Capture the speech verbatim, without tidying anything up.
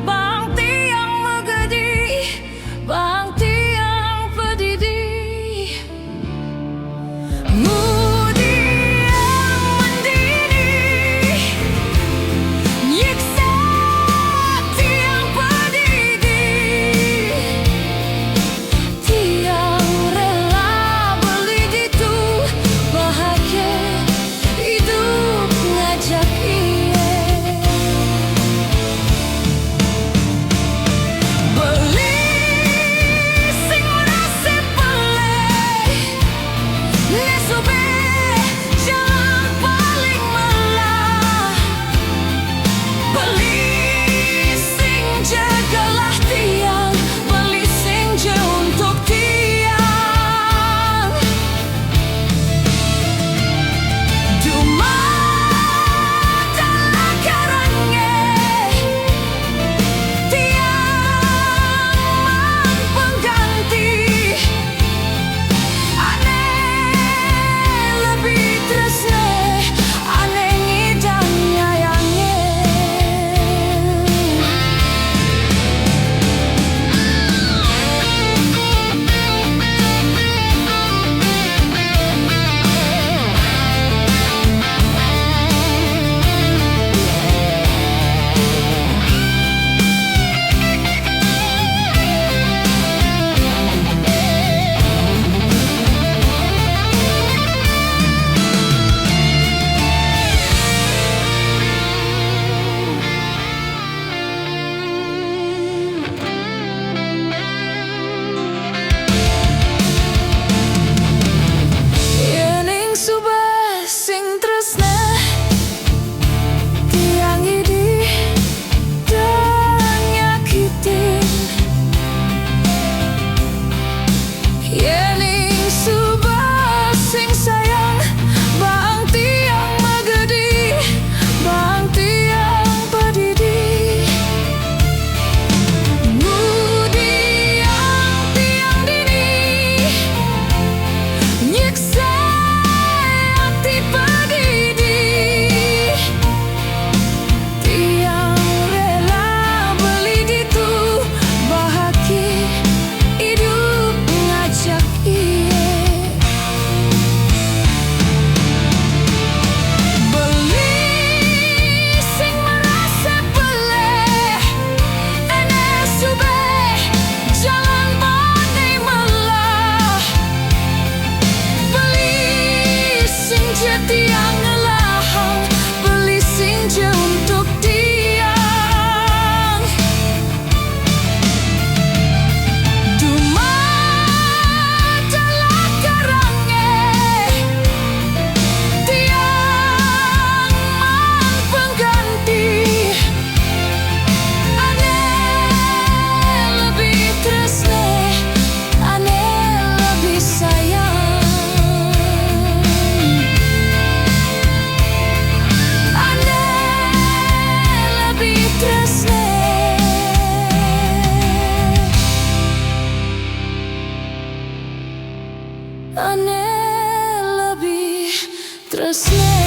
Bang tiang magadi, bang tiang padidi. Ngudi yang mandini, nyiksa tiang padidi. Tiang rela beli ditu, bahagia idup ngajak ie. Beli sing merasa peleh, ne subeh jalan paling melah. Beli sing je gelah tiang, beli sing je untuk tiang. Dumadah lah karang e, tiang man pengganti. Ane lebih tresne, ane ngidang nyayang e. Ye ning subeh sing tresne, tiang idi tang nyakitin. Ye ning subeh sing sayang, bang tiang magedi, bang tiang padidi. Ngudi yang tiang dini, nyiksa ati padidi. Tiang rela beli ditu, bahagia idup ngajak ie. Beli sing merasa peleh, ene subeh jalan bani melah. Beli sing je tiang ngelahang, beli sing je untuk tiang. Dumadah lah karang e, tiang man pengganti. Ane lebih tresne, ane lebih sayang. Ane lebih tresne, ane lebih tresne.